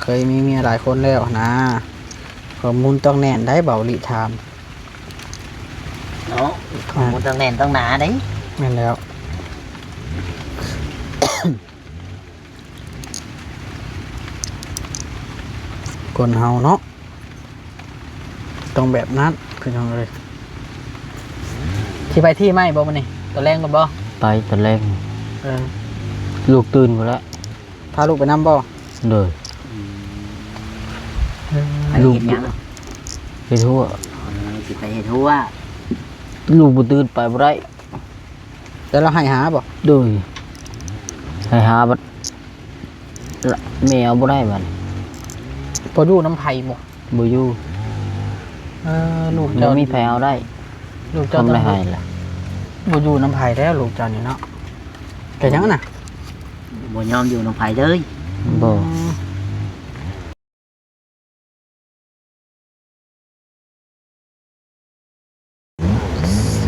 ເຄີຍມີເມຍຫຼາຍຄົນແລ້ວນະ. ຂໍ້ມູນຕ້ອງແໜ້ນໄດ໋ ເບົາລິຖາມເນາະ. ຂໍ້ມູນຕ້ອງແໜ້ນຕ້ອງໜາໄດ໋. ແມ່ນແລ້ວ. ຄົນເຮົາເນາະ ຕ້ອງແບບນັ້ນພີ່ນ້ອງເອີຍ. ຊິໄປທີ່ໄມ້ບໍ່ມື້ນີ້? ຕອນແລງພຸ້ນບໍ່? ໄປຕອນແລງ. ເອີ ລູກຕື່ນພຸ້ນລະ. ພາລູກໄປນຳບໍ່? ໂດຍ. ອືມ ໄປເຮັດຫຍັງ? ເຮັດຮົ້ວ. ເອີ ຊິໄປເຮັດຮົ້ວ. ລູກບໍ່ຕື່ນໄປບໍ່ໄດ້. ແຕ່ລາວໄຫ້ຫາບໍ່? ໂດຍ ໄຫ້ຫາບັດ ລະ ແມ່ເອົາບໍ່ໄດ້ບັດນີ້. ບໍ່ຢູ່ນຳໃຜບໍ່? ບໍ່ຢູ່. ເອີ ລູກເຈົ້າ ບໍ່ມີໃຜເອົາໄດ້. ລູກເຈົ້າ ຄວາມໄດ້ໃຫ້ລະ ບໍ່ຢູ່ນຳໃຜແລ້ວ ລູກເຈົ້ານີ້ເນາະ. ເປັນຫຍັງນະ? ບໍ່ຍອມຢູ່ນຳໃຜເລີຍ. ບໍ່. ອືມ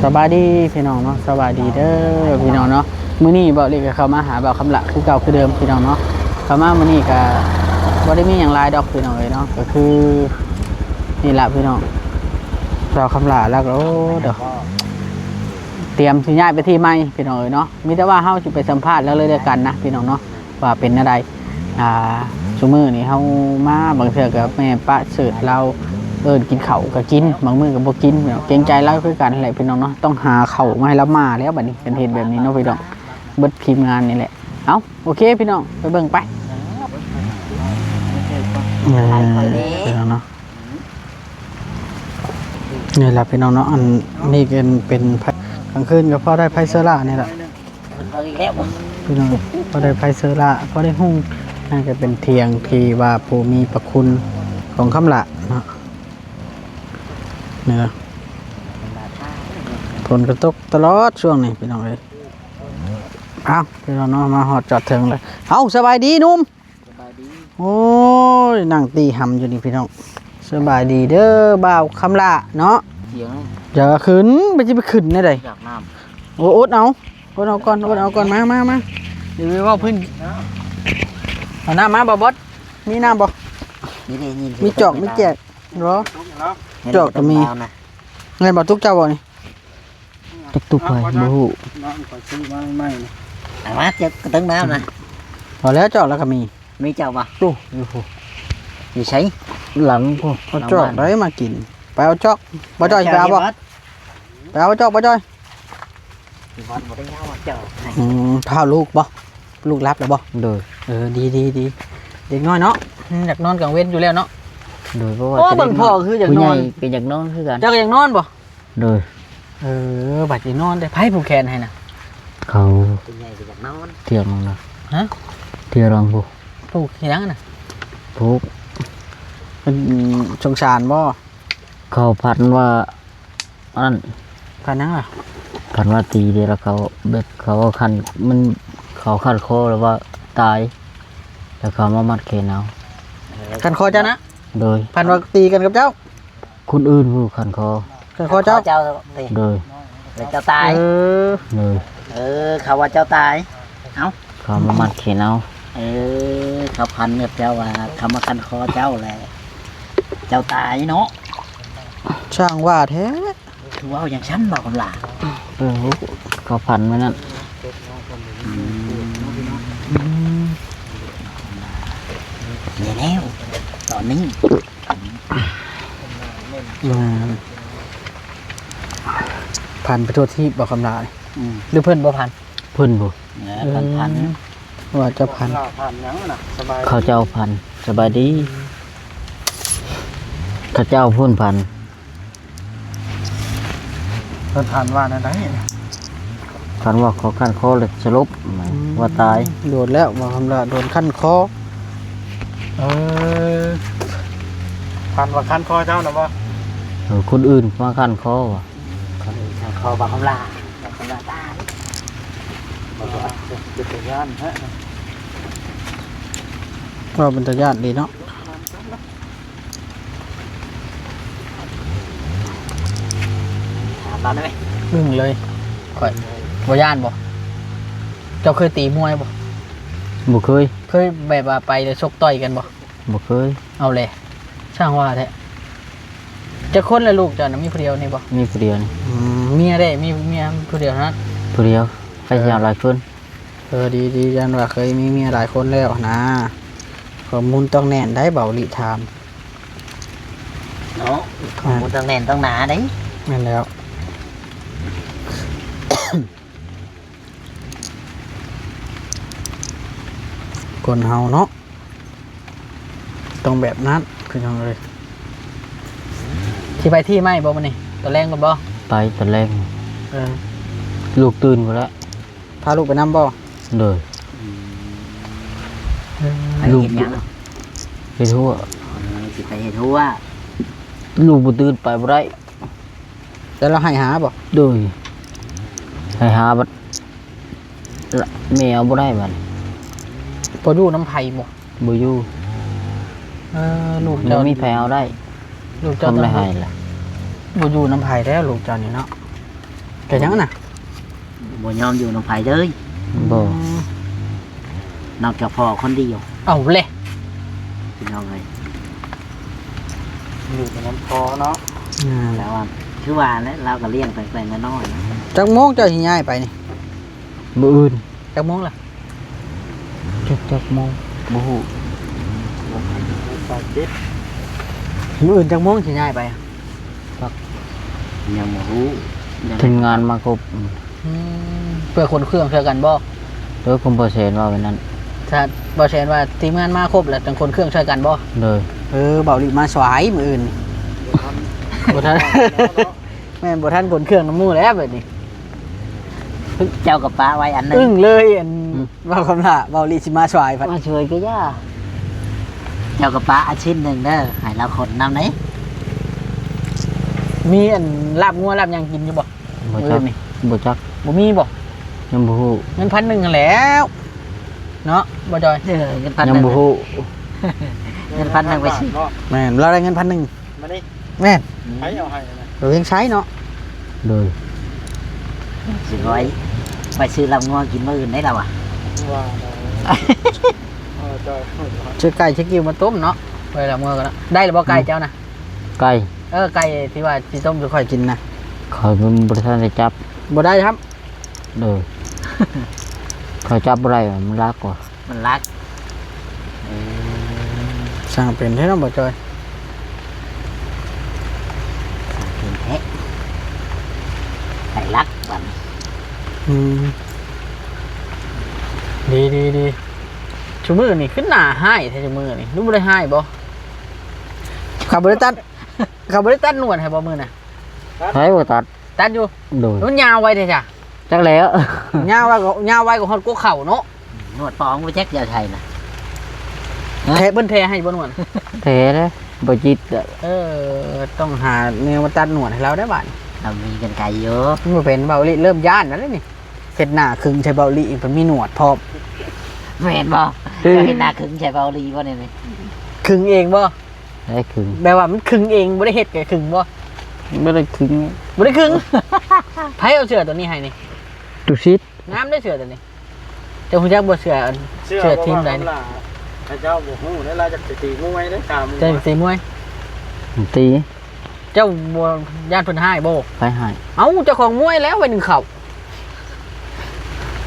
ສະບາຍດີພີ່ນ້ອງເນາະ ສະບາຍດີເດີພີ່ນ້ອງເນາະ. ມື້ນີ້ເບົາຫຼີກກໍເຂົ້າມາຫາບ່າວຄຳຫຼ້າຄືເກົ່າຄືເດີມພີ່ນ້ອງເນາະ. ເຂົ້າມາມື້ນີ້ກໍບໍ່ໄດ້ມີຫຍັງຫຼາຍດອກພີ່ນ້ອງເອີຍເນາະ. ກໍຄືນີ້ລະພີ່ນ້ອງ ບ່າວຄຳຫຼ້າລາວກໍ ໂອ້ ດຽວ ຕຽມຊິຍ້າຍໄປທີ່ໃໝ່ພີ່ນ້ອງເອີຍເນາະ. ມີແຕ່ວ່າເຮົາຊິໄປສຳພາດລາວເລີຍແລ້ວກັນນະພີ່ນ້ອງເນາະ ວ່າເປັນແນວໃດ. ອ່າ ຊຸມື້ນີ້ເຮົາມາ ບາງເທື່ອກໍແມ່ປະເສີດລາວເອີ້ນກິນເຂົ້າກໍກິນ ບາງມື້ກໍບໍ່ກິນ. ເກງໃຈລາວຄືກັນແຫຼະພີ່ນ້ອງເນາະ. ຕ້ອງຫາເຂົ້າມາໃຫ້ລາວໝ່າແລ້ວບັດນີ້ ຄັນເຮັດແບບນີ້ເນາະພີ່ນ້ອງ. ເບິດທີມງານນີ້ແຫຼະ. ເອົ້າ ໂອເຄພີ່ນ້ອງ ໄປເບິ່ງໄປ. ເອີ ພີ່ນ້ອງເນາະ ນີ້ລະພີ່ນ້ອງເນາະ. ອັນນີ້ເປັນ ເປັນ ກາງຄືນກໍພໍໄດ້ໄຟເຊີລານີ້ລະ. ເອົາອີກແລ້ວ ພີ່ນ້ອງ ພໍໄດ້ໄຟເຊີລາ ພໍໄດ້ຮຸ່ງ. ນັ້ນກໍເປັນຖຽງທີ່ວ່າຜູ້ມີພະຄຸນຂອງຄຳຫຼ້າເນາະ. ນີ້ນະ ຝົນກໍຕົກຕະຫຼອດຊ່ວງນີ້ພີ່ນ້ອງເອີຍ. ເອົ້າ ພີ່ນ້ອງເນາະ ມາຮອດຈອດເຖິງແລ້ວ. ເອົ້າ ສະບາຍດີໜຸ່ມ. ສະບາຍດີ. ໂອ້ຍ ນັ່ງຕີຫຳຢູ່ນີ້ພີ່ນ້ອງ. ສະບາຍດີເດີບ່າວຄຳຫຼ້າເນາະ. ຢາກຂຶ້ນ ໄປຊິໄປຂຶ້ນແນວໃດ? ຢາກນ້ຳ. ໂອ້ ອົດເອົາ ອົດເອົາກ່ອນ ອົດເອົາກ່ອນ. ມາ ມາ ມາ ດຽວເວົ້າພື້ນ. ເອົານ້ຳມາ ບ່າວບອດ. ມີນ້ຳບໍ່? ມີເດ້ ມີຈອກ ມີແຈກບໍ່? ຈອກກໍມີ. ແມ່ນບໍ່ ຕຸກເຈົ້າບໍ່ນີ້? ຈັກຕຸກໃຜບໍ່ຮູ້. ນ້ຳຂ້ອຍຊື້ມາໃໝ່ໆ ເອົາມາ ເຈັບກະເຕີງນ້ຳນະ. ພໍແລ້ວ ຈອກແລ້ວກໍມີ. ມີເຈົ້າບໍ່? ໂອ້ ຢູ່ພຸ້ນ. ຢູ່ໃສ? ຫຼັງພຸ້ນ. ເອົາຈອກໃດມາກິນ? ໄປເອົາຈອກ. ບໍ່ຈ່ອຍ ໄປເອົາບໍ່? ໄປເອົາຈອກ ບໍ່ຈ່ອຍ. ອືມ ພາລູກບໍ່? ລູກຫຼັບແລ້ວບໍ່? ໂດຍ. ເອີ ດີໆໆ ເດັກນ້ອຍເນາະ ຢາກນອນກາງເວັນຢູ່ແລ້ວເນາະ. ໂດຍ. ເພາະວ່າ ໂອ້ ເບິ່ງພໍ່ຄືຢາກນອນ ຜູ້ໃຫຍ່ກໍຢາກນອນຄືກັນ. ເຈົ້າກໍຢາກນອນບໍ່? ໂດຍ. ເອີ ບັດຊິນອນເດ້ ໃຜຜູກແຂນໃຫ້ນະ? ເຂົາ. ຜູ້ໃຫຍ່ກໍຢາກນອນ. ທ່ຽງນະ. ຮະ? ທ່ຽງຜູ້. ຜູກຫຍັງນະ? ຜູກ. ເພິ່ນສົງສານບໍ່? ເຂົາຝັນວ່າ ອັນນັ້ນ. ພັນຫຍັງລະ? ພັນວ່າຕີເດ້ ແລ້ວເຂົາແບບເຂົາເອົາຄັນ ມັນ ເຂົາຄັນຄໍແລ້ວວ່າຕາຍ ແລ້ວເຂົາມາມັດແຂນເອົາ. ເອີ ຄັນຄໍເຈົ້ານະ? ໂດຍ. ພັນວ່າຕີກັນກັບເຈົ້າ? ຄົນອື່ນຜູ້ຄັນຄໍ. ຄັນຄໍເຈົ້າ? ເຈົ້າຕິ? ໂດຍ. ແລ້ວເຈົ້າຕາຍ? ເອີ ໂດຍ. ເອີ ເຂົາວ່າເຈົ້າຕາຍ. ເອົ້າ ເຂົາມາມັດແຂນເອົາ. ເອີ ເຂົາພັນກັບເຈົ້າວ່າ ເຂົາມາຄັນຄໍເຈົ້າແຫຼະ ເຈົ້າຕາຍເນາະ. ຊ່າງວ່າແທ້. ຄືເວົ້າຈັ່ງຊັ້ນບໍ່ຄຳຫຼ້າ? ເອີ ເຂົາຝັນມື້ນັ້ນ. ອືມ ອືມ ນີ້ແລ້ວ ຕອນນີ້ ອືມ ພັນໄປທົ່ວທີບບໍ່ຄຳຫຼ້າ? ອືມ ຫຼືເພິ່ນບໍ່ພັນ? ເພິ່ນບໍ່ ເອີ ເພິ່ນພັນ ວ່າຈະພັນ. ເຂົາເຈົ້າພັນ. ສະບາຍດີ. ເຂົາເຈົ້າພັນ. ເຂົາເຈົ້າພຸ້ນພັນ. ເພິ່ນພັນວ່າແນວໃດ? ພັນວ່າເຂົາຄັນຄໍແລ້ວສະຫຼົບ. ອືມ ວ່າຕາຍ. ໂດນແລ້ວ ວ່າຄຳລະ ໂດນຄັນຄໍ. ເອີ ພັນວ່າຄັນຄໍເຈົ້ານະບໍ່? ເອີ ຄົນອື່ນມາຄັນຄໍວ່າ. ຄັນຄໍວ່າຄຳລະ ວ່າຄຳລະຕາຍ. ເປັນຕາຢ້ານແທ້. ເວົ້າເປັນຕາຢ້ານດີເນາະ. ຖາມລາວໄດ້ໄໝ? ອຶ້ງເລີຍຂ້ອຍ. ບໍ່ຢ້ານບໍ່? ເຈົ້າເຄີຍຕີມວຍບໍ່? ບໍ່ເຄີຍ. ເຄີຍແບບວ່າໄປແລ້ວຊົກຕ່ອຍກັນບໍ່? ບໍ່ເຄີຍ. ເອົາແຫຼະ ຊ່າງວ່າແທ້. ຈັກຄົນລະລູກເຈົ້ານະ? ມີຜູ້ດຽວນີ້ບໍ່? ມີຜູ້ດຽວນີ້. ອືມ ເມຍເດ້? ມີເມຍຜູ້ດຽວເທົ່ານັ້ນ? ຜູ້ດຽວ. ໃຜຊິເອົາຫຼາຍຄົນ? ເອີ ດີໆ ຢ້ານວ່າເຄີຍມີເມຍຫຼາຍຄົນແລ້ວນະ. ຂໍ້ມູນຕ້ອງແໜ້ນໄດ໋ ເບົາລິຖາມເນາະ. ຂໍ້ມູນຕ້ອງແໜ້ນຕ້ອງໜາເດ້. ແມ່ນແລ້ວ. ຄົນເຮົາເນາະ ຕ້ອງແບບນັ້ນ ພີ່ນ້ອງເອີຍ. ຊິໄປທີ່ໄມ້ບໍ່ມື້ນີ້? ຕອນແລງກ່ອນບໍ່? ໄປຕອນແລງ. ເອີ ລູກຕື່ນພຸ້ນລະ. ພາລູກໄປນຳບໍ່? ໂດຍ. ອືມ ເອີ ໄປເຮັດຫຍັງ? ເຮັດຮົ້ວ. ເອີ ຊິໄປເຮັດຮົ້ວ. ລູກບໍ່ຕື່ນໄປບໍ່ໄດ້. ແຕ່ລາວໃຫ້ຫາບໍ່? ໂດຍ ໃຫ້ຫາບັດ ແມ່ເອົາບໍ່ໄດ້ບັດ. ບໍ່ຢູ່ນຳໃຜບໍ່? ບໍ່ຢູ່. ເອີ ລູກເຈົ້າ ບໍ່ມີໃຜເອົາໄດ້. ລູກເຈົ້າຕ້ອງໄດ້ໃຫ້ລະ. ບໍ່ຢູ່ນຳໃຜແລ້ວລູກເຈົ້ານີ້ເນາະ. ເປັນຫຍັງນະ? ບໍ່ຍອມຢູ່ນຳໃຜເລີຍ. ບໍ່. ອືມ ນອກຈາກພໍ່ຄົນດຽວ. ເອົາແຫຼະ ພີ່ນ້ອງເອີຍ ຢູ່ແຕ່ນຳພໍ່ເນາະ. ອືມ ແຕ່ວ່າຄືວ່າແຫຼະ ລາວກໍລ້ຽງຕັ້ງແຕ່ນ້ອຍໆ. ຈັກໂມງເຈົ້າຊິຍ້າຍໄປນີ້? ມື້ອື່ນ. ຈັກໂມງລະ? ຈັກ ຈັກໂມງ ບໍ່ຮູ້. ມື້ອື່ນຈັກໂມງຊິຍ້າຍໄປ? ຈັກ ຍັງບໍ່ຮູ້. ທີມງານມາຄົບ. ອືມ ເພື່ອຂົນເຄື່ອງຊ່ວຍກັນບໍ່? ໂດຍ ຄວາມບໍ່ແຊນວ່າແບບນັ້ນ. ຖ້າບໍ່ແຊນວ່າທີມງານມາຄົບແລ້ວຈັ່ງຂົນເຄື່ອງຊ່ວຍກັນບໍ່? ໂດຍ. ເອີ ເບົາລິມາສວາຍມື້ອື່ນ. ບໍ່ທັນ ແມ່ນບໍ່ທັນຂົນເຄື່ອງນຳໝູ່ແລ້ວບາດນີ້. ເຈົ້າກໍປະໄວ້ອັນໜຶ່ງ. ອຶ້ງເລີຍ ອັນ ອືມ ເວົ້າຄຳຫຼ້າ ເບົາລິຊິມາສວາຍພັດ. ມາສວາຍກໍຢ່າ. ເຈົ້າກໍປະອັນຊິ້ນໜຶ່ງເດີ ໃຫ້ລາວຂົນນຳເດ້. ມີອັນລາບງົວລາບຫຍັງກິນຢູ່ບໍ່? ບໍ່ຈັກ. ມື້ນີ້ ບໍ່ຈັກ. ບໍ່ມີບໍ່? ຍັງບໍ່ຮູ້. ເງິນພັນໜຶ່ງຫັ້ນແຫຼ້ວເນາະ ບໍ່ຈອຍ? ເອີ ເງິນພັນໜຶ່ງ ຍັງບໍ່ຮູ້. ເງິນພັນໜຶ່ງໄປຊື້. ແມ່ນ ລາວໄດ້ເງິນພັນໜຶ່ງ. ມານີ້ ແມ່ນ ໃຜເອົາໃຫ້ນະ? ໂດຍ ວຽງໄຊເນາະ. ໂດຍ. ຊິໄວ້ ໄປຊື້ລາບງົວກິນມື້ອື່ນໄດ້ລະວະ. ວ່າແລ້ວ ເອີ ເຈົ້າ ຊື້ໄກ່ຊິກິວມາຕົ້ມເນາະ ໄວ້ລາບງົວກັນເນາະ. ໄດ້ລະບໍ່ໄກ່ເຈົ້ານະ? ໄກ່ ເອີ ໄກ່ທີ່ວ່າຊິຕົ້ມສູ່ຂ້ອຍກິນນະ. ຂ້ອຍບໍ່ທັນໄດ້ຈັບ. ບໍ່ໄດ້ຊ້ຳ. ໂດຍ. ຂ້ອຍຈັບບໍ່ໄດ້ ມັນລັກວ່າ. ມັນລັກ. ເອີ ຊ່າງເປັນແທ້ເນາະ ບໍ່ຈອຍ. ຊ່າງເປັນແທ້ ໄປລັກບັດນີ້. ອືມ ດີໆໆ. ຊຸມື້ນີ້ຄືໜ້າຮ້າຍແທ້ ຊຸມື້ນີ້. ລູກບໍ່ໄດ້ຮ້າຍບໍ່? ເຂົາບໍ່ໄດ້ຕັດ ເຂົາບໍ່ໄດ້ຕັດໜວດໃຫ້ບໍ່ມື້ນະ? ໃຜບໍ່ຕັດ? ຕັດຢູ່. ໂດຍ. ມັນຍາວໄວແທ້ຈ້ະ. ຈັກແລ້ວ ຍາວໄວກໍ ຍາວໄວກວ່າຮອດກົກເຂົ້າເນາະ. ໜວດປອມບໍ່ຈັກຢາກໃຊ້ນະ. ແທ້ ເພິ່ນແທ້ໃຫ້ບໍ່ໜວດ? ແທ້ເດ້ ບໍ່ຈິດ. ເອີ ຕ້ອງຫາແນວມາຕັດໜວດໃຫ້ລາວໄດ້ບາດນີ້. ລາວມີກັນໄກຢູ່. ມັນບໍ່ເປັນ ເບົາລີເລີ່ມຢ້ານແລ້ວນີ້. ເຮັດໜ້າຄຶງໃສ່ເບົາລີ ເພິ່ນມີໜວດພ້ອມ. ແມ່ນບໍ່? ເຈົ້າເຮັດໜ້າຄຶງໃສ່ເບົາລີບໍ່ນີ້? ຄຶງເອງບໍ່? ໄດ້ຄຶງ. ແບບວ່າມັນຄຶງເອງ ບໍ່ໄດ້ເຮັດກະຄຶງບໍ່? ບໍ່ໄດ້ຄຶງ. ບໍ່ໄດ້ຄຶງ. ໃຜເອົາເສື້ອໂຕນີ້ໃຫ້ນີ້? ຕຸສິດ. ງາມເດ້ເສື້ອໂຕນີ້. ເຈົ້າຮູ້ຈັກບໍ່ເສື້ອ ເສື້ອທີມໃດນີ້? ເຂົາເຈົ້າບໍ່ຮູ້ເດ້ ລາວຈັກໄປຕີມວຍເດ້ ຕາມ ເຈົ້າໄປຕີມວຍ? ຕີ. ເຈົ້າບໍ່ຢ້ານເພິ່ນຮ້າຍບໍ່? ໃຜຮ້າຍ? ເອົ້າ ເຈົ້າຂອງມວຍແລ້ວໄວ້ໜຶ່ງເຂົ້າ.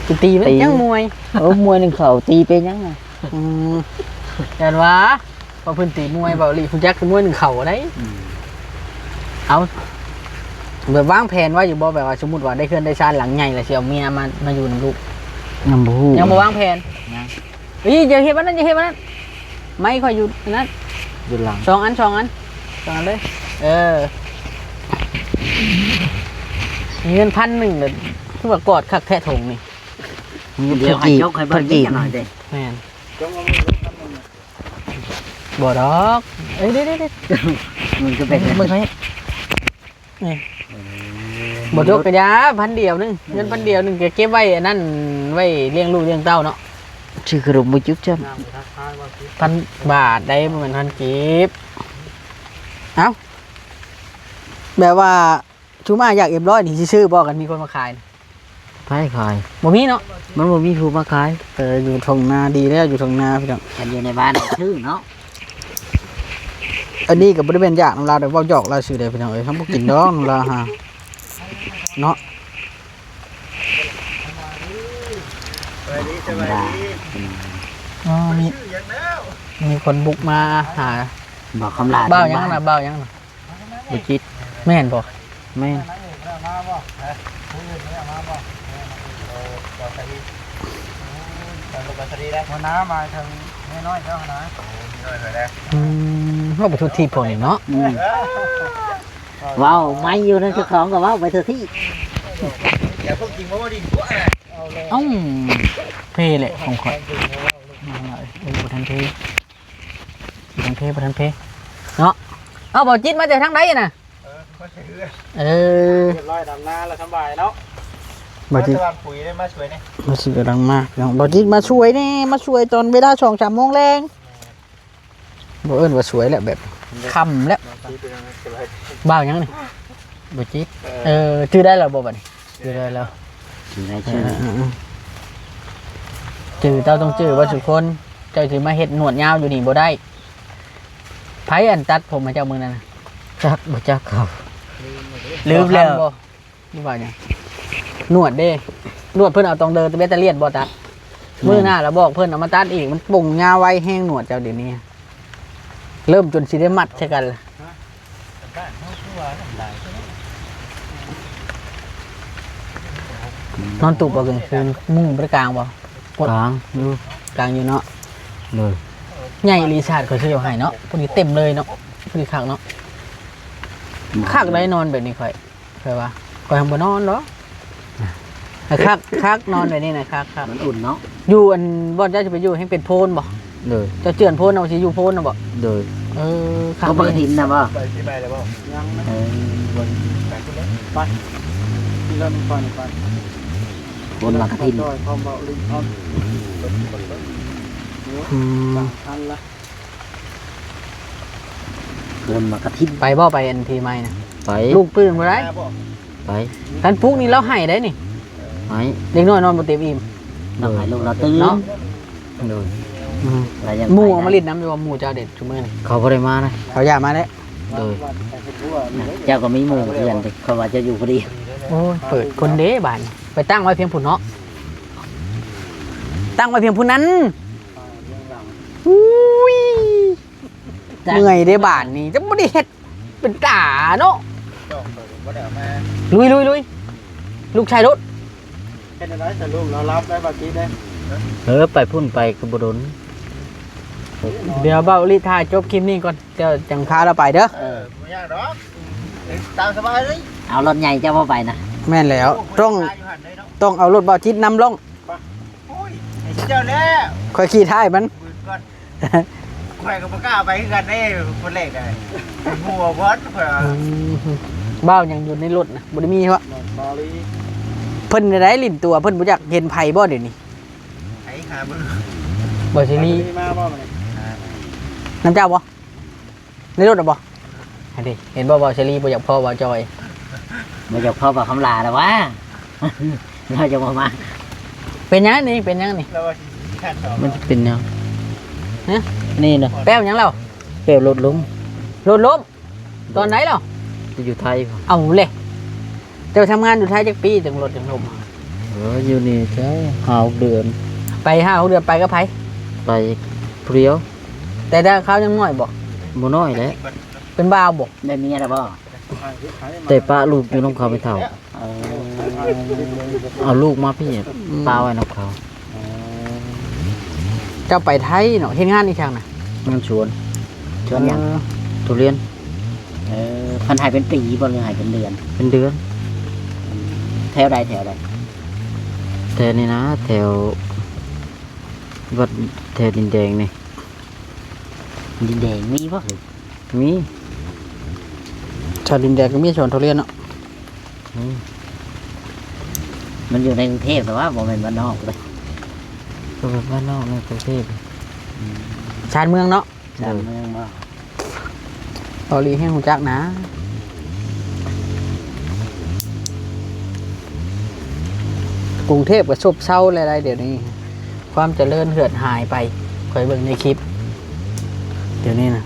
ໄປຕີມັນ ຕີ ຫຍັງມວຍ? ເອີ ມວຍໜຶ່ງເຂົ້າ ຕີເປັນຫຍັງນະ? ອືມ ຢ້ານວ່າ ເພາະເພິ່ນຕີມວຍ ເບົາລີຮູ້ຈັກແຕ່ມວຍໜຶ່ງເຂົ້າໄດ໋. ອືມ ເອົາ ແບບວາງແຜນໄວ້ຢູ່ບໍ່ ແບບວ່າສົມມຸດວ່າໄດ້ເຮືອນໄດ້ຊານຫຼັງໃຫຍ່ແລ້ວ ຊິເອົາເມຍມາ ມາຢູ່ນຳລູກ? ຍັງບໍ່ຮູ້. ຍັງບໍ່ວາງແຜນ? ຍັງ. ເອີຍ ຢ່າເຮັດແບບນັ້ນ ຢ່າເຮັດແບບນັ້ນ. ໄມ້ຂ້ອຍຢູ່ອັນນັ້ນ ຢູ່ຫຼັງ. ສອງອັນ ສອງອັນ ສອງອັນເລີຍ. ເອີ ມີເງິນພັນໜຶ່ງ ແລ້ວຄືວ່າກອດຄັກແທ້ຖົງນີ້. ດຽວໃຫ້ຈົກໃຫ້ເບິ່ງຈັກໜ້ອຍເດ້. ແມ່ນ. ບໍ່ດອກ. ເອີຍ ເດ້ໆໆ ມັນກໍເປັນ ເບິ່ງໃຫ້ ນີ້. ເອີ ບໍ່ຈົກກະຢ່າ ພັນດຽວໜຶ່ງ ເງິນພັນດຽວໜຶ່ງ ກະເກັບໄວ້ອັນນັ້ນ ໄວ້ລ້ຽງລູກລ້ຽງເຕົ້າເນາະ. ຊື້ຂະໜົມບໍ່ຈຸບຊ້ຳ. ພັນບາດໄດ໋ ບໍ່ແມ່ນພັນກີບ. ເອົ້າ ແບບວ່າຊຸມອ້າຍຢາກເອັມຮ້ອຍນີ້ ຊິຊື້ບໍ່ ຄັນມີຄົນມາຂາຍ? ໃຜຂາຍ? ບໍ່ມີເນາະ. ມັນບໍ່ມີຜູ້ມາຂາຍ. ເອີ ຢູ່ທົ່ງນາດີແລ້ວ ຢູ່ທົ່ງນາພີ່ນ້ອງ. ຄັນຢູ່ໃນບ້ານຊື້ເນາະ. ອັນນີ້ກໍບໍ່ໄດ້ແມ່ນຢາກນຳລາວເດ້ ເວົ້າຢອກລາວຊື່ເດ້ພີ່ນ້ອງເອີຍ. ເຮົາບໍ່ກິນດອກນຳລາວຫາ ເນາະ. ສະບາຍດີ ສະບາຍດີ. ອໍ ມີ ມີຄົນບຸກມາຫາ ບ່າວຄຳຫຼາ ບ່າວຫຍັງນະ ບ່າວຫຍັງນະ? ບໍ່ຈິດ ແມ່ນບໍ່? ແມ່ນ. ຫົວໜ້າໝາຍເຖິງແມ່ນ້ອຍເຈົ້າຫັ້ນນະ. ອືມ ເວົ້າໄປທົ່ວທີບພວກນີ້ເນາະ. ອືມ ເວົ້າໄມຢູ່ນັ້ນ ເຈົ້າຂອງກໍເວົ້າໄປທົ່ວທີບ. ເອົ້າ ເພແຫຼະຂອງຂ້ອຍ. ເອີ ບໍ່ທັນເພ ບໍ່ທັນເພ ບໍ່ທັນເພເນາະ. ເອົ້າ ບ່າວຈິດມາແຕ່ທາງໃດນະ? ເອີ ມາແຕ່ເຮືອນ. ເອີ ຮຽບຮ້ອຍ ດຳນາແລ້ວສະບາຍເນາະ. ບ່າວຈິດ ມາແຕ່ບ້ານປຸຍເດ້ ມາຊ່ວຍແດ່. ບ່າວຈິດກຳລັງມາພີ່ນ້ອງ. ບ່າວຈິດມາຊ່ວຍແດ່ ມາຊ່ວຍຕອນເວລາສອງສາມໂມງແລງ. ບໍ່ເອີ້ນວ່າສວຍແຫຼະ ແບບຄ່ຳແລ້ວ. ບ່າວຫຍັງນີ້? ບໍ່ຈິດ. ເອີ ເອີ ຈື່ໄດ້ແລ້ວບໍ່ບັດນີ້? ຈື່ໄດ້ແລ້ວ ຈື່ໄດ້ຊື່. ເອີ ເອີ ເອີ ຈື່ ເຈົ້າຕ້ອງຈື່ເບິດທຸກຄົນ. ເຈົ້າຊິມາເຮັດໜວດຍາວຢູ່ນີ້ບໍ່ໄດ້. ໃຜອັນຕັດຜົມໃຫ້ເຈົ້າມື້ນັ້ນນະ? ຈັກ ບໍ່ຈັກເຂົາ ລືມແລ້ວ. ບໍ່ ນີ້ວ່າຫຍັງ? ໜວດເດ້ ໜວດເພິ່ນເອົາຕອງເດີແບັດຕາລຽນບໍ່ຕັດ. ແມ່ນ. ມື້ໜ້າລະບອກເພິ່ນເອົາມາຕັດອີກ ມັນປົງຍາວໄວແຮງໜວດເຈົ້າດຽວນີ້ ເລີ່ມຈົນຊິໄດ້ມັດໃສ່ກັນລະ. ນອນຕຸບບໍ່ກາງຄືນ? ມຸ້ງບໍ່ໄດ້ກາງບໍ່? ກາງຢູ່ ກາງຢູ່ເນາະ. ໂດຍ. ໃຫຍ່ອີ່ຫຼີ ຊາດຂ້ອຍຊື້ເອົາໃຫ້ເນາະ ພໍດີເຕັມເລີຍເນາະ ພໍດີຄັກເນາະ. ຄັກໄດ໋ນອນແບບນີ້ຂ້ອຍ ຂ້ອຍວ່າ ຂ້ອຍຍັງບໍ່ນອນດອກ. ຄັກ ຄັກ ນອນແບບນີ້ນະ ຄັກ ຄັກ ມັນອຸ່ນເນາະ. ຢູ່ອັນບ່ອນເຈົ້າຊິໄປຢູ່ແຮ່ງເປັນໂພນບໍ່? ໂດຍ. ເຈົ້າເຈື່ອນໂພນເອົາ ຊິຢູ່ໂພນນະບໍ່? ໂດຍ. ເອີ ຄັກ ກໍປະກະຖິນນະບໍ່? ໄປປີໃໝ່ແລ້ວບໍ່? ຍັງນະ. ເອີ ໄປພຸ້ນແຫຼະ ໄປ ຂີ່ລົດໄປ ໄປ ຄົນມາກະຖິນ ອືມ ອືມ ສາມພັນລະ. ເພິ່ນມາກະຖິນ ໄປບໍ່? ໄປອັນປີໃໝ່ນະ ໄປ. ລູກປືນບໍ່ໄດ້ ໄປ. ຄັນປຸກນີ້ລາວໄຫ້ໄດ໋ນີ້ ໄຫ້. ເດັກນ້ອຍນອນບໍ່ເຕັມອີ່ມ ລາວໃຫ້ລູກລາວຕື່ນເນາະ. ໂດຍ. ອືມ ແລ້ວຍັງ ໝູ່ອອກມາຫຼິ້ນນຳຢູ່ບໍ່? ໝູ່ເຈົ້າເດ ຊຸມື້ນີ້ ເຂົາບໍ່ໄດ້ມານະ ເຂົາຢ້ານມາແລ້ວ. ໂດຍ. ເຈົ້າກໍມີໝູ່ເພື່ອນເດ ເຂົາວ່າເຈົ້າຢູ່ຜູ້ດຽວ. ໂອ້ຍ ເປີດຄົນເດ້ບາດນີ້ ໄປຕັ້ງໄວ້ພຽງພຸ້ນເນາະ ຕັ້ງໄວ້ພຽງພຸ້ນນັ້ນ. ອຸ້ຍ ເມື່ອຍເດ້ບາດນີ້ ຈະບໍ່ໄດ້ເຮັດເປັນຕາເນາະ. ລຸຍ ລຸຍ ລຸຍ ລູກຊາຍໂລດ. ເຮັດແນວໃດສະ ລູກລາວຫຼັບໄດ້ບາດນີ້ເດ້. ເອີ ໄປພຸ້ນໄປກໍບໍ່ດົນ. ດຽວເບົາລິຖ່າຍຈົບຄລິບນີ້ກ່ອນ ດຽວຈັ່ງພາລາວໄປເດີ. ເອີ ບໍ່ຍາກດອກ ຕາມສະບາຍເລີຍ. ເອົາລົດໃຫຍ່ເຈົ້າບໍ່ໄປນະ? ແມ່ນແລ້ວ ຕ້ອງ ຕ້ອງເອົາລົດເບົາຈິດນຳລ່ອງ. ໂອ້ຍ ເຈົ້າແລ້ວ ຂ້ອຍຂີ່ທ້າຍມັນ. ຂ້ອຍກໍບໍ່ກ້າໄປຄືກັນເດ້ ຄົນແລກໄດ້ຫົວບອດ. ອືມ ບ່າວຍັງຢູ່ໃນລົດນະ ບໍ່ໄດ້ມີເຫາະ. ເພິ່ນໄດ້ຫຼິ້ນຕົວ ເພິ່ນບໍ່ຢາກເຫັນໃຜບໍ່ດຽວນີ້? ໄປຫາເບິ່ງ ບໍ່ຊິມີ ມາບໍ່ມື້ນີ້? ນຳເຈົ້າບໍ່? ໃນລົດນະບໍ່? ຫັ້ນເດ ເຫັນບໍ່ ເວົ້າເສລີບໍ່ຢາກພໍ້ເວົ້າຈອຍ ບໍ່ຢາກພໍ້ເວົ້າຄຳຫຼາແລ້ວຫວາ ລາວຈະບໍ່ມາ. ເປັນຫຍັງນີ້? ເປັນຫຍັງນີ້? ມັນເປັນຫຍັງ? ຮະ? ນີ້ນະ ແປ້ວຫຍັງລາວ? ແປ້ວລົດລົ້ມ. ລົດລົ້ມ? ຕອນໃດລາວ? ໄປຢູ່ໄທພຸ້ນ. ເອົາແຫຼະ ເຈົ້າທຳງານຢູ່ໄທຈັກປີຈຶ່ງລົດຈຶ່ງລົ້ມ? ເອີ ຢູ່ນີ້ແທ້ ຫ້າຫົກເດືອນ. ໄປຫ້າຫົກເດືອນ ໄປກັບໃຜ? ໄປຜູ້ດຽວ. ແຕ່ດາຄາວຍັງນ້ອຍບໍ່? ບໍ່ນ້ອຍແຫຼະ. ເປັນບ່າວບໍ່? ໄດ້ເມຍແລ້ວບໍ່? ແຕ່ປະລູກຢູ່ນຳເຂົາໄປເຖົ້າ. ເອີ ເອົາລູກມາພີ້ ອືມ ປະໄວ້ນຳເຂົາ. ອໍ ເຈົ້າໄປໄທເນາະ ເຮັດງານອີ່ຫຍັງນະ? ງານສວນ. ສວນຫຍັງ? ເອີ ທຸລຽນ. ເອີ ເພິ່ນໃຫ້ເປັນປີບໍ່ ຫຼືໃຫ້ເປັນເດືອນ? ເປັນເດືອນ. ແຖວໃດ ແຖວໃດ? ແຖວນີ້ນະ ແຖວວັດ ແຖວດິນແດງນີ້. ດິນແດງມີບໍ່? ມີ ແຖວດິນແດງກໍມີສວນທຸລຽນເນາະ. ອືມ ມັນຢູ່ໃນກຸງເທບແຕ່ວ່າບໍ່ແມ່ນບ້ານນອກເດ້. ກໍແບບບ້ານນອກໃນກຸງເທບ. ອືມ ຊານເມືອງເນາະ. ຊານເມືອງບໍ່? ເກົາຫຼີແຮ່ງຮູ້ຈັກນະ. ກຸງເທບກໍຊົບເຊົາຫຼາຍໆ ດຽວນີ້ ຄວາມຈະເລີນເຫືອດຫາຍໄປ. ຂ້ອຍເບິ່ງໃນຄລິບ ດຽວນີ້ນະ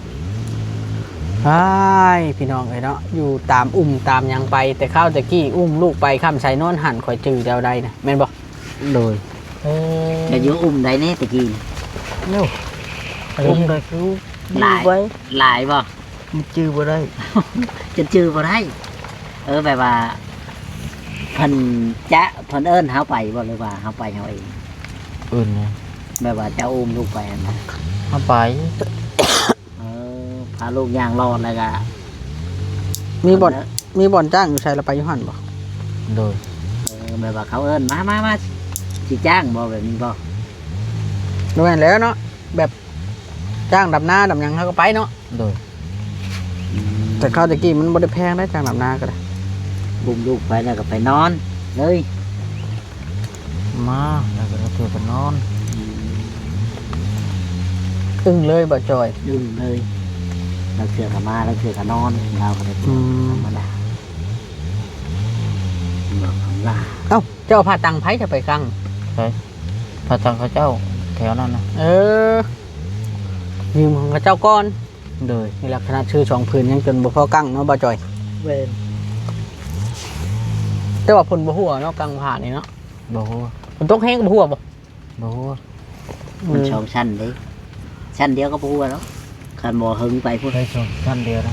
ອ້າຍ ພີ່ນ້ອງເອີຍເນາະ ຢູ່ຕາມອຸ່ມຕາມຫຍັງໄປ ແຕ່ຄາວແຕ່ກີ້ອຸ້ມລູກໄປ ຄ່ຳໃສນອນຫັ້ນ ຂ້ອຍຈື່ແຕ່ໃດນະ ແມ່ນບໍ່? ໂດຍ ເອີ ຈະຢູ່ອຸ້ມໃດແດ່ແຕ່ກີ້ນີ້? ໂອ້ ອຸ້ມໃດຄື ຫຼາຍ ຢູ່ໄວ ຫຼາຍບໍ່? ມັນຈື່ບໍ່ໄດ້ ຈົນຈື່ບໍ່ໄດ້. ເອີ ແບບວ່າ ເພິ່ນຈະ ເພິ່ນເອີ້ນເຮົາໄປບໍ່ ຫຼືວ່າເຮົາໄປເຮົາເອງ? ເອີ້ນນະ ແບບວ່າເຈົ້າອຸ້ມລູກໄປຫັ້ນນະ? ເຮົາໄປ. ເອີ ພາລູກຍ່າງລອດແລ້ວກະ ມີບ່ອນ ເພິ່ນເອີ້ນ ມີບ່ອນຈ້າງຢູ່ໃສລະໄປຢູ່ຫັ້ນບໍ່? ໂດຍ ເອີ ແບບວ່າເຂົາເອີ້ນ ມາ ມາ ມາ ຊິຈ້າງບໍ່ ແບບນີ້ບໍ່? ບໍ່ແມ່ນແລ້ວເນາະ ແບບຈ້າງດຳນາດຳຫຍັງເຮົາກໍໄປເນາະ. ໂດຍ ອືມ ແຕ່ຄາວແຕ່ກີ້ມັນບໍ່ໄດ້ແພງເດ້ ຈ້າງດຳນາກໍໄດ້ ອຸ້ມລູກໄປແລ້ວກໍໄປນອນເລີຍ. ມາ ແລ້ວກໍລາງເທື່ອກໍນອນ. ອືມ ອຶ້ງເລີຍບໍ່ຈ່ອຍ? ອຶ້ງເລີຍ ລາງເທື່ອກໍມາ ລາງເທື່ອກໍນອນ ລາວກໍໄດ້ ອືມ ທຳມະດາ. ເອົ້າ ເຈົ້າເອົາຜ້າຕັງໃຜຈະໄປກາງ? ໃຜ? ຜ້າຕັງເຂົາເຈົ້າແຖວນັ້ນນະ. ເອີ ຢືມຂອງເຂົາເຈົ້າກ່ອນ. ໂດຍ ນີ້ລະ ຂະໜາດຊື້ສອງຜືນຍັງຈົນບໍ່ພໍກາງເນາະ ບໍ່ຈ່ອຍ? ແມ່ນ ແຕ່ວ່າຝົນບໍ່ຮົ່ວເນາະ ກາງຜ່ານນີ້ເນາະ. ບໍ່ຮົ່ວ ຝົນຕົກແຮງກໍບໍ່ຮົ່ວບໍ່? ບໍ່ຮົ່ວ ອືມ ມັນສອງຊັ້ນເດ້ ຊັ້ນດຽວກໍບໍ່ຮົ່ວດອກ ຄັນບໍ່ເຫິງໄປພຸ້ນ. ໄດ້ສອງຊັ້ນດຽວນະ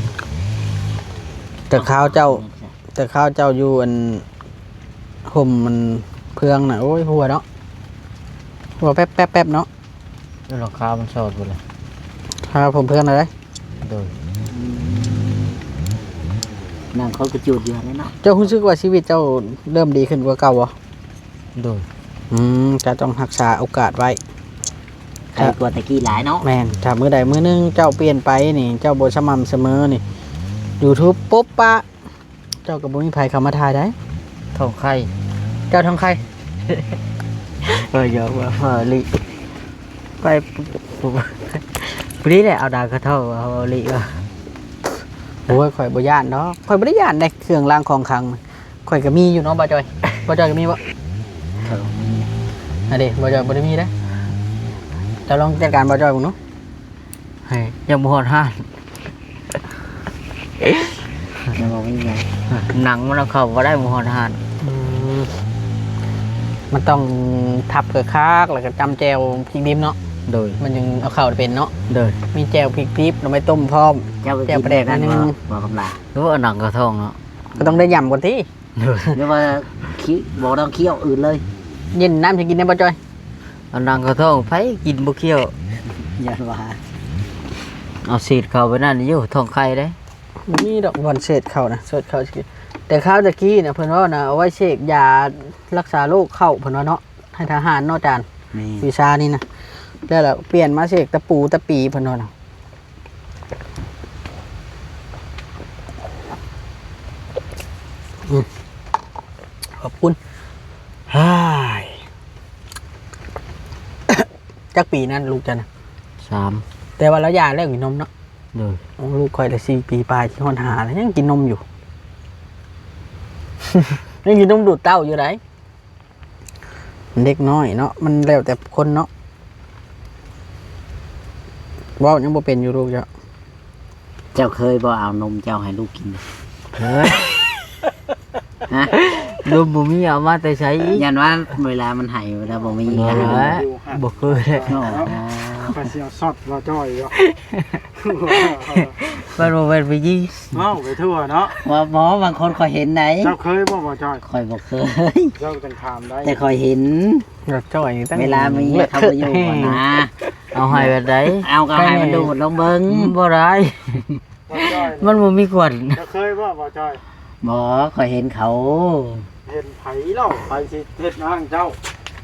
ແຕ່ຄາວເຈົ້າ ແຕ່ຄາວເຈົ້າຢູ່ອັນຮົ່ມມັນເພື່ອງນະ ໂອ້ຍ ຮົ່ວເນາະ ຮົ່ວແປັບໆໆເນາະ. ຢູ່ຫຼັງຄາມັນສອດພຸ້ນແຫຼະ ຄາຜົມເພື່ອນນະເດ້. ໂດຍ ນັ່ງເຂົາກະຈູດຢູ່ຫັ້ນແຫຼະເນາະ. ເຈົ້າຮູ້ສຶກວ່າຊີວິດເຈົ້າເລີ່ມດີຂຶ້ນກວ່າເກົ່າບໍ່? ໂດຍ ອືມ ເຈົ້າຕ້ອງຮັກສາໂອກາດໄວ້ ໄຄກວ່າແຕ່ກີ້ຫຼາຍເນາະ. ແມ່ນ ຖ້າມື້ໃດມື້ໜຶ່ງເຈົ້າປ່ຽນໄປນີ້ ເຈົ້າບໍ່ສະໝ່ຳສະເໝີນີ້ ຢູທູບປຸບປະ ເຈົ້າກໍບໍ່ມີໃຜເຂົ້າມາຖ່າຍໄດ້. ທ້ອງໄຂ່ ເຈົ້າທ້ອງໄຂ່ ເອີ ຢອກວ່າພໍລີ ໄປ ຜູ້ນີ້ແຫຼະເອົາດາກະທ້ອງວ່າພໍລີວ່າ. ໂອ້ຍ ຂ້ອຍບໍ່ຢ້ານດອກ ຂ້ອຍບໍ່ໄດ້ຢ້ານເດ້ ເຄື່ອງລາງຂອງຂັງ ຂ້ອຍກໍມີຢູ່ເນາະ ບ່າວຈ່ອຍ. ບ່າວຈ່ອຍກໍມີບໍ່? ຂ້ອຍບໍ່ມີ. ອັນເດ ບ່າວຈ່ອຍບໍ່ໄດ້ມີເດ້. ເຈົ້າລອງຈັດການບ່າວຈ່ອຍເບິ່ງດູ. ໃຫ້ ຍັງບໍ່ຮອດຮ້ານ ຍັງບໍ່ມີຫຍັງ ໜັງມັນເອົາເຂົ້າບໍ່ໄດ້ ບໍ່ຮອດຮ້ານ. ອືມ ມັນຕ້ອງທັບຄັກໆ ແລ້ວກໍຈ້ຳແຈ່ວພິກດິບເນາະ. ໂດຍ ມັນຈຶ່ງເອົາເຂົ້າໄດ້ເປັນເນາະ. ໂດຍ ມີແຈ່ວພິກດິບ ໜໍ່ໄມ້ຕົ້ມພ້ອມ ເຈົ້າກໍ ແຈ່ວປາແດກໜ້ອຍໜຶ່ງ. ບໍ່ຄຳລາ ໂອ້ ໜັງກະທ້ອງເນາະ ກໍຕ້ອງໄດ້ຫຍ້ຳກ່ອນຕິ. ໂດຍ ຫຼືວ່າ ບໍ່ຕ້ອງຄ້ຽວອື່ນເລີຍ ເຢັນນ້ຳຊິກິນໄດ້ບໍ່ຈ່ອຍ? ເອົາໜັງເຂົ້າທ້ອງ ໃຜກິນບໍ່ຄ້ຽວ ຢ້ານວ່າ ເອົາເສດເຂົ້າໄປນັ້ນຢູ່ທ້ອງໄຂ່ເດ້. ບໍ່ມີດອກບ່ອນເສດເຂົ້ານະ ເສດເຂົ້າຊິກິນ. ແຕ່ຄາວຕະກີ້ນະ ເພິ່ນເວົ້ານະ ເອົາໄວ້ເສກຢາລັກສາໂລກເຂົ້າ ເພິ່ນວ່າເນາະ ໃຫ້ທະຫານເນາະ ອາຈານ. ແມ່ນ ວິຊານີ້ນະ ແລ້ວລະປ່ຽນມາເສກຕະປູຕະປີ ເພິ່ນວ່ານະ. ອືມ ຂອບຄຸນ. ຮາຍ ຈັກປີນັ້ນລູກເຈົ້ານະ? ສາມ. ແຕ່ວ່າລາວຢ່າແລ້ວກິນນົມເນາະ? ໂດຍ. ໂອ້ ລູກຂ້ອຍລະສີ່ປີປາຍ ຊິຮອດຫ້າແລ້ວ ຍັງກິນນົມຢູ່ ຍັງກິນນົມດູດເຕົ້າຢູ່ໃດ. ເດັກນ້ອຍເນາະ ມັນແລ້ວແຕ່ຄົນເນາະ ເວົ້າຍັງບໍ່ເປັນຢູ່ລູກເຈົ້າ. ເຈົ້າເຄີຍບໍ່ເອົານົມເຈົ້າໃຫ້ລູກກິນ? ເຄີຍ. ຮະ? ນົມບໍ່ມີເອົາມາແຕ່ໃສອີກ? ຢ້ານວ່າເວລາມັນໄຫ້ ເວລາບໍ່ມີ. ບໍ່ເຄີຍ. ອໍ ຂ້ອຍຊິເອົາຊັອດບໍ່ຈ່ອຍຢູ່. ມັນບໍ່ແມ່ນຜູ້ຍິງ. ເວົ້າໄປທົ່ວເນາະ. ບໍ່ ບໍ່ ບາງຄົນຂ້ອຍເຫັນໃດ. ເຈົ້າເຄີຍບໍ່ ບໍ່ຈ່ອຍ? ຂ້ອຍບໍ່ເຄີຍ. ເຈົ້າຈັ່ງຖາມໄດ້. ແຕ່ຂ້ອຍເຫັນ ບໍ່ຈ່ອຍ ເວລາມີເມຍເຂົາບໍ່ຢູ່ຫັ້ນນະ. ເອົາໃຫ້ແບບໃດ? ເອົາກໍໃຫ້ມັນດູດລົງເບິ່ງ. ບໍ່ໄດ້. ບໍ່ຈ່ອຍ ມັນບໍ່ມີຂວັນ. ເຈົ້າເຄີຍບໍ່ ບໍ່ຈ່ອຍ? ບໍ່ ຂ້ອຍເຫັນເຂົາ. ເຫັນໃຜເລົ່າ? ໃຜຊິເຮັດນາງເຈົ້າ?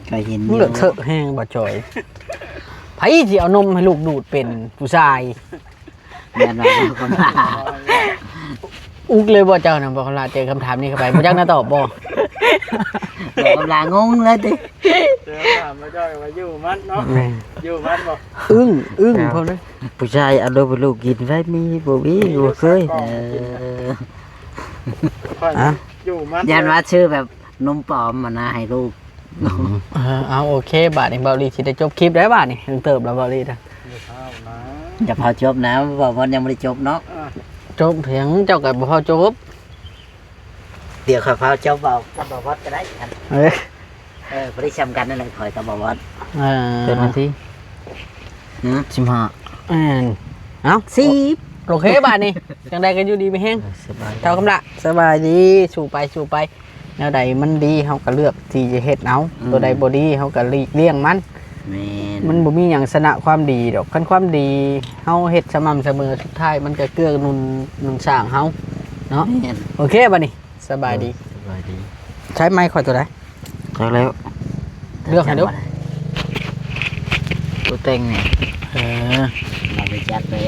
ຂ້ອຍເຫັນຢູ່. ເລີາະເທາະແຮງບໍ່ຈ່ອຍ. ໃຜຊິເອົານົມໃຫ້ລູກດູດເປັນຜູ້ຊາຍ? ແມ່ນວ່າບໍ່ຄຳລາ ອຸກເລີຍບໍ່ເຈົ້ານະ ບໍ່ຄຳລາ ເຈີຄຳຖາມນີ້ເຂົ້າໄປ ບໍ່ຈັກແນວຕອບບໍ່? ບໍ່ຄຳລາ ງົງເລີຍຕິ. ເຈີຄຳຖາມມາເຈົ້າວ່າຢູ່ມັນເນາະ. ແມ່ນ ຢູ່ມັນບໍ່? ອຶ້ງ ອຶ້ງ ພໍ່ເລີຍ. ຜູ້ຊາຍເອົານົມໃຫ້ລູກກິນໄວ້ມີບໍ່ມີ ບໍ່ເຄີຍ. ເອີ ຂ້ອຍ ອ່ະ ຢູ່ມັນ ຢ້ານວ່າຊື້ແບບນົມປອມຫັ້ນນະໃຫ້ລູກ. ອືມ ເອີ ເອົາ ໂອເຄ ບາດນີ້ເບົາລີຊິໄດ້ຈົບຄລິບແລ້ວບາດນີ້ ເຖິງເຕີບແລ້ວເບົາລີນະ. ຢ່າພາວນະ ຢ່າພາວຈົບນະ ເວົ້າມັນຍັງບໍ່ໄດ້ຈົບເນາະ. ອ່າ ຈົບພຽງເຈົ້າກໍບໍ່ພໍຈົບ. ດຽວຂ້ອຍພາເຈົ້າເວົ້າກັບບ່າວວັດກໍໄດ້ຫັ້ນ. ເອີ ເອີ ບໍ່ໄດ້ຊ່ຳກັນນັ້ນແຫຼະ ຂ້ອຍກັບບ່າວວັດ. ເອີ ເຈັດນາທີ. ຫືມ ສິບຫ້າ. ແມ່ນ. ເອົ້າ ສິບ. ໂອເຄ ບາດນີ້ ຈັ່ງໃດກໍຢູ່ດີມີແຮງ. ເອີ ສະບາຍ. ທ້າວຄຳລະ ສະບາຍດີ. ສູ້ໄປ ສູ້ໄປ. ແນວໃດມັນດີເຮົາກໍເລືອກທີ່ຈະເຮັດເອົາ. ອືມ. ຕົວໃດບໍ່ດີເຮົາກໍຫຼີກລ່ຽງມັນ. ແມ່ນ. ມັນບໍ່ມີຫຍັງຊະນະຄວາມດີດອກ. ຄັນຄວາມດີເຮົາເຮັດສະໝ່ຳສະເໝີ ສຸດທ້າຍມັນກໍເກື້ອໜູນ ໜູນສ້າງເຮົາເນາະ. ແມ່ນ. ໂອເຄ ບາດນີ້ ສະບາຍດີ. ເອີ ສະບາຍດີ. ໃຊ້ໄມຂ້ອຍຕົວໃດ? ຈັກແລ້ວ. ເລືອກໃຫ້ດູ. ຕົວແຕ່ງນີ້. ເອີ. ເອົາໄປຈັດເລີຍ.